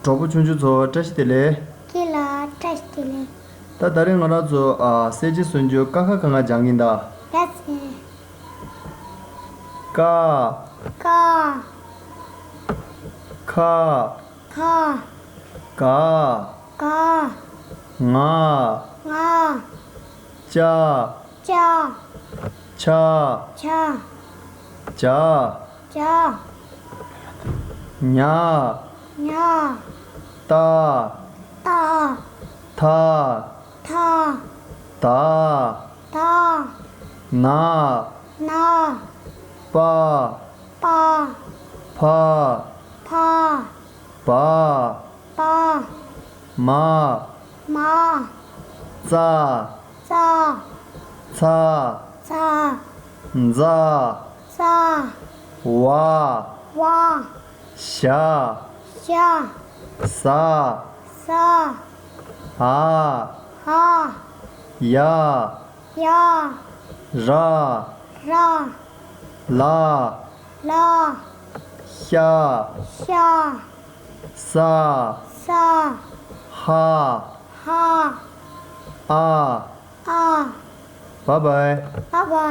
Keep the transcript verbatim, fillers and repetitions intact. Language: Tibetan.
གྲོགས་པོ་ཆུང་ཆུང་ཚོ་བཀྲ་ཤིས་བདེ་ལེགས། ཁྱེད་ལ་བཀྲ་ཤིས་བདེ་ལེགས། ད་ད་རེས་ང་རང་ཚོ་ཨ་གསལ་བྱེད་སུམ་ཅུ་ཀ་ཁ་ག་ང་སྦྱང་གིན་ད། ཡ་ཟེ། ཀ་ཀ་ཁ་ཁ་ག་ག་ང་ང་ཅ་ཅ་ཆ་ཆ་ཇ་ཇ་ཉ་ཉ་ཏ་ཏ་ཐ་ཐ་ད་ད་ན་ན་པ་པ་ཕ་ཕ་བ་བ་མ་མ་ཙ་ཙ་ཚ་ཚ་ཛ་ཛ་ཝ་ཝ་ཞ་ཞ་ཟ་ཟ་འ་འ་ཡ་ཡ་ར་ར་ལ་ལ་ཤ་ཤ་ས་ས་ཧ་ཧ་ཨ་ཨ་བ་བའི་བ་བ།